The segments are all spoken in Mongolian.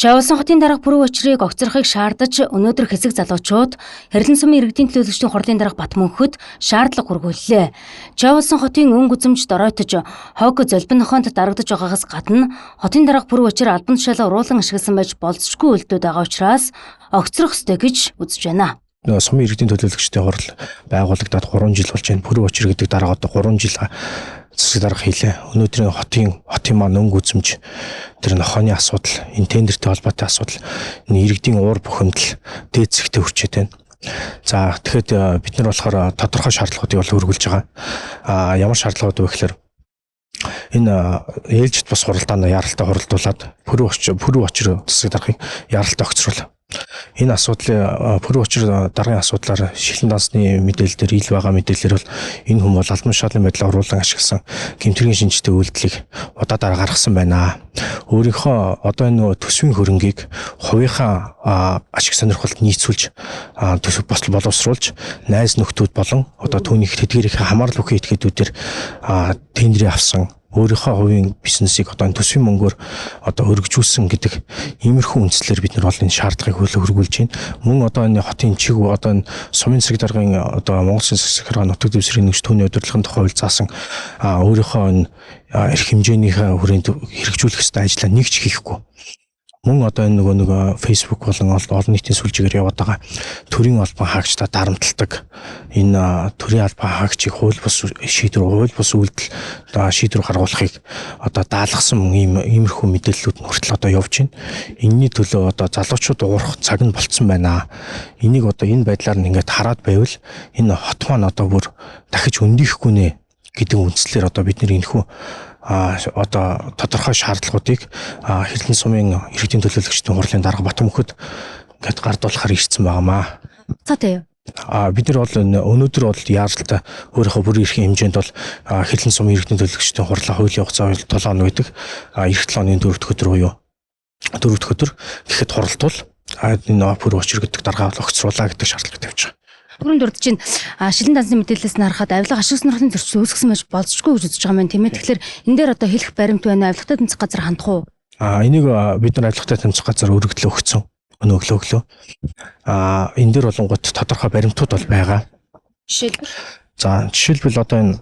Чойболсон хотын дарга Пүрэв очрыг огцрохыг шаардаж өнөөдөр хэсэг залуучууд Хэрлэн сумын иргэдийн төлөөлөгчдийн хурлын дарга Батмөнхөд шаардлага хүргүүллээ. Чойболсон хотын өнгө үзэмж доройтож хог золбин нохойнд дарагдаж байгаагаас гадна хотын дарга Пүрэв очир албан тушаалаа уруулан ашигласан байж болзошгүй үйлдэлүүд байгаа учраас огцрох ёстой гэж үзэж байна. Сумын иргэдийн төлөөлөгчдийн хурал байгуулагдаад 3 жил болж байна. Пүрэв очир гэдэг дарга одоо 3 жил засаг дарга хийлээ. Өнөөдрийн хотын маань өнгө үзэмж, тэр нохооны асуудал, энэ тендертэй холбоотой асуудал, энэ иргэдийн уур бухимдал дээд зэгтээ хүрчээд байна. За, тэгэхэд бид нар болохоор тодорхой шаардлагуудыг бол өргүүлж байгаа. А ямар шаардлагууд вэ гэхээр энэ ээлжит бус хуралдаанд яралтай хуралдуулаад Пүрэв очир засаг даргыг яралтай огцруулаа. Энэ асуудлын Пүрэв очир даргын асуудлаар шилэн дансны мэдээлэл дээр ил байгаа мэдээлэлээр бол энэ хүн бол албан тушаалын байдлаар уруулан ашигласан гэмтэргийн шинжтэй үйлдэлийг удаа дараа гаргасан байна. Өөрийнхөө одоо энэ нөгөө төсвийн хөрөнгийг хувийнхаа ашиг сонирхолд нийцүүлж, төсөв боловсруулж, найз нөхдүүд болон одоо түүнийх тэдгээрийн хамаарал бүхий этгээдүүдээр тендрээ авсан, өөрийнхөө хувийн бизнесийг одоо энэ төсвийн мөнгөөр одоо өргөжүүлсэн гэдэг иймэрхүү үндслээр бид нар бол энэ шаардлагыг хөргүүлж байна. Мөн одоо энэ хотын чиг, одоо энэ сумын засаг даргын одоо Монгол Улсын засаг даргын нутаг дэвсгэрийн нэгж түүний удирдлагын тухай хууль заасан өөрийнхөө энэ эрх хэмжээнийхээ хүрээнд хэрэгжүүлэх ёстой ажлаа нэг ч хийхгүй. Мөн одоо энэ нөгөө Facebook болон олон нийтийн сүлжээгээр яваад байгаа төрийн албан хаагчдаа дарамталдаг энэ төрийн албан хаагчийг хууль бус шийдвэр, хууль бус үйлдэл одоо шийдвэр гаргуулахыг одоо даалгасан мөн иймэрхүү мэдээллүүд нь хүртэл одоо явж байна. Энийний төлөө одоо залуучууд уурах цаг нь болцсон байна. Энийг одоо энэ байдлаар нь ингээд хараад байвал энэ хот маань одоо бүр дахиж өндийхгүй нэ гэдэг үндслээр одоо бид нэр энэхүү одоо тодорхой шаардлагуудыг Хэрлэн сумын иргэдийн төлөөлөгчдийн хурлын дарга Батмөнхөд ингээд гардуулахар ирсэн байгаамаа. За, тийм. Бид нар бол өнөөдөр бол яаралтай өөрийнхөө бүрийн эрхийн хэмжээнд бол Хэрлэн сумын иргэдийн төлөөлөгчдийн хурлаа хуулийн хугацаа 7 хоног гэдэг, эх 7 хоногийн 4 дахь өдөр буюу 4 дахь өдөр гэхэд хуралдвал энэ Пүрэв очир гэдэг даргаа огцруулаа гэдэг шаардлага тавьж байгаа. Түрүүн дурд чинь шилэн дансны мэдээлэлээс нь харахад авилга, ашиг сонирхлын зөрчил үүсгэсэн байж болзошгүй гэж үзэж байгаа юм тийм ээ. Тэгэхээр энэ дээр одоо хэлэх баримт байна, авилгатай тэмцэх газар хандах уу? Энийг бид нар авилгатай тэмцэх газар өргөдлөө өгсөн. Өнөө өглөө. Энэ дээр болонгот тодорхой баримтууд бол байгаа. Жишээлбэл? За, жишээлбэл одоо энэ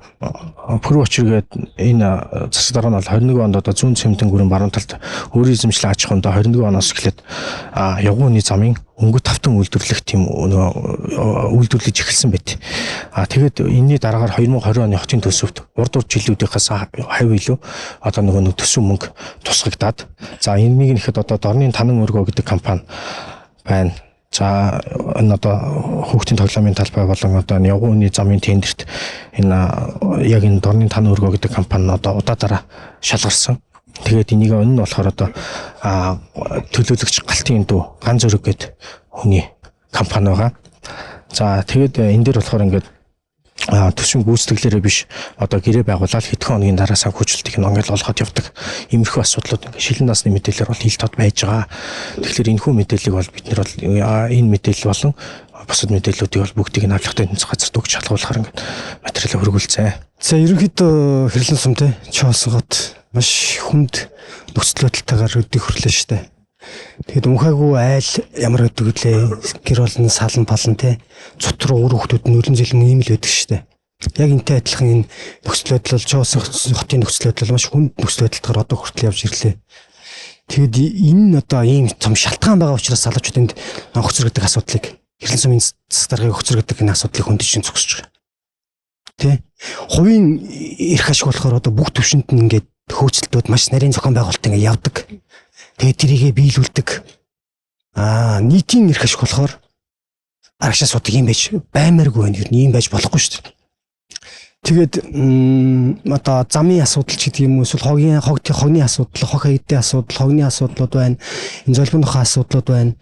Пүрэв очир гээд энэ засаг дарга нь бол 21 онд одоо зүүн цэмтэн гүрэн баруун талд өөрийн эзэмшлийн аж ахуйн 21 оноос эхлээд явган үний замын өнгө тавтан үйлдвэрлэх тийм нөгөө үйлдвэрлэж эхэлсэн байт. Тэгээд энэний дараагаар 2020 оны хотын төсөвт урд урд жилүүдийнхээс хавь илүү одоо нөгөө нэг төсөв мөнгө тусгагдаад, за, энэнийг нэхэд одоо Дорны Танан өргөө гэдэг компани байна. За, энэ одоо хүүхдийн тоглоомын талбай болон одоо энэ явган үний замын тендерт энэ яг энэ Дорны Танан өргөө гэдэг компани одоо удаа дараа шалгарсан. Тэгээд энийг энэ нь болохоор одоо төлөөлөгч Галтын дүү Ган зөрөг гээд хүний компани байгаа. За, тэгээд энэ дээр болохоор ингээд төсвийн гүйцэтгэлээрээ биш, одоо гэрээ байгуулаад хэдхэн хоногийн дараа санхүүжилтийг ингээд олгоод явдаг иймэрхүү асуудлууд ингээд шилэн дансны мэдээлэлээр бол ил тод байж байгаа. Тэгэхээр энэхүү мэдээллийг бол бид нар бол энэ мэдээлэл болон бусад мэдээллүүдийг бол бүгдийг нь авилгатай тэмцэх газарт өгч шалгуулахар ингээд материалаа хөргүүлцээ. За, ерөнхийдөө Хэрлэн сум те Чоолсон хот маш хүнд нөхцөл байдалтайгаар өдөх хөрлөө штэ. Тэгэхэд мөнхаагүй айл ямар гэдэг вүлээ, гэр болон салан палан те цут руу үр хүүхдүүд нь үлэн зэлэн ийм л байдаг штэ. Яг энтэй адилхан энэ нөхцөл байдал бол Чоолсон хотын нөхцөл байдал маш хүнд нөхцөл байдалтайгаар одоо хүртэл явж ирлээ. Тэгэхэд энэ одоо ийм том шалтгаан байгаа учраас залуучууд энд огцор гэдэг асуудлыг, Хэрлэн сумын засаг даргыг огцор гэдэг энэ асуудлыг хөндөж чинь зогсож байгаа. Тэ? Хувийн эрх ашиг болохоор одоо бүх төвшөнд нь ингээд хөөцөлтүүд маш нарийн зохион байгуулалт ингээд явдаг. Тэгээд тэрийгэ биелүүлдэг. Нийтийн эрх ашиг болохоор арагшаа судаг юм байж баймааргүй байна. Ер нь ийм байж болохгүй шүү дээ. Тэгээд одоо замын асуудал ч гэдэг юм уу, эсвэл хогийн хог хогны асуудал, хог хаягдын асуудал, хогны асуудлууд байна. Энэ золбон нохоо асуудлууд байна.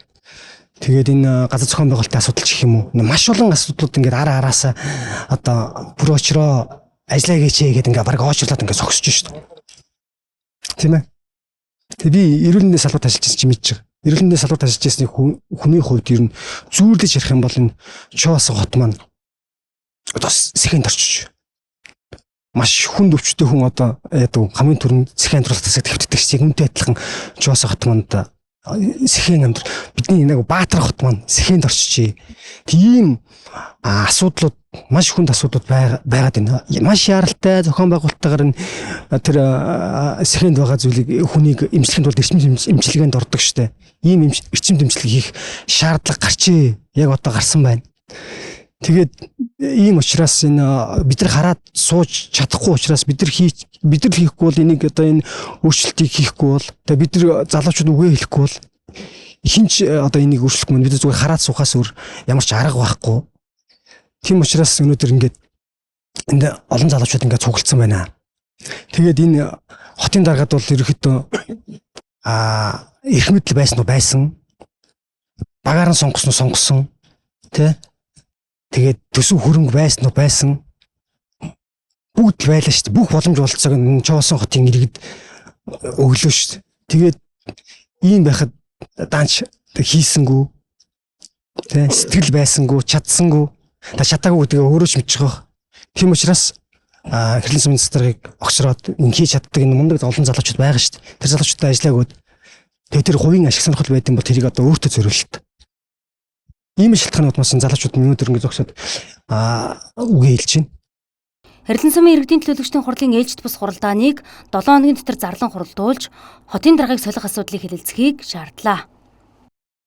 Тэгээд энэ газар зохион байгуулалтын асуудал ч гэх юм уу. Маш олон асуудлууд ингээд ара араасаа одоо Пүрэв очроо ажиллаа хийгээч гэдэг ингээд баг оочрлоод ингээд зогсож шүү дээ. Тийм ээ. Тэгээ би эрүүл мэндийн салбарт ажиллаж байсан чинь мэдж байгаа. Эрүүл мэндийн салбарт ажиллаж байсны хүний хувьд ер нь зүүрлэж ярих юм бол энэ Чоосон хот маань одоо сэхэнд орчиж маш хүнд өвчтөй хүн одоо яадаг хамгийн түрүүнд сэхэн амьдрал тасаг твтдэг шиг үнтэй адилхан Чоосон хот маань Сэхэн амьдрал бидний нэг Баатар хот маань сэхэнд орчижээ. Тийм асуудлууд, маш хүнд асуудлууд байгаад байна. Маш яаралтай зохион байгуулалттайгаар энэ тэр сэхэнд байгаа зүйлийг хүнийг эмчлэхийн тулд эрчим эмчилгээнд ордог штэ. Ийм эрчим дэмжлэг хийх шаардлага гарчээ. Яг одоо гарсан байна. Тэгээд ийм учраас энэ бид нар хараад сууж чадахгүй учраас бид нар хийхгүй бол энийг одоо энэ өөрчлөлтийг хийхгүй бол тэгээд бид нар залуучууд үгээ хэлэхгүй бол хинч одоо энийг өөрчлөхгүй, бид зүгээр хараад суухаас өөр ямар ч арга байхгүй. Тийм учраас өнөөдөр ингээд энд олон залуучууд ингээд цуглдсан байна. Тэгээд энэ хотын даргад бол ерөнхийдөө эрх мэдэл байсан уу байсан. Багаар нь сонгосон уу сонгосон. Тэ? Тэгээд төсөв хөрөнгө байсан уу байсан. Бүгд л байлаа шүү дээ. Бүх боломж болцоог нь Чоосон хотын иргэд өглөө шүү дээ. Тэгээд ийм байхад даанч хийсэнгүү. Тэ? Сэтгэл байсангүй, чадсангүй. Та чадаагүй гэдгээ өөрөө ч мэдчих واخ. Тийм учраас Хэрлэн сумын засдаргыг огцроод энэ хийж чаддаг энэ мундаг олон залуучууд байгаа шүү дээ. Тэр залуучуудтай ажиллаагүйд тэгээ тэр хувийн ашиг сонирхол байд юм бол тэрийг одоо өөртөө зориулалт. Ийм шалтгаанууд маань залуучууд өнөөдөр ингэ зогсоод үгээ хэлж байна. Хэрлэн сумын иргэдийн төлөөлөгчдийн хурлын ээлжит бус хуралдааныг 7 хоногийн дотор зарлан хуралдуулж хотын даргаыг солих асуудлыг хэлэлцэхийг шаардлаа.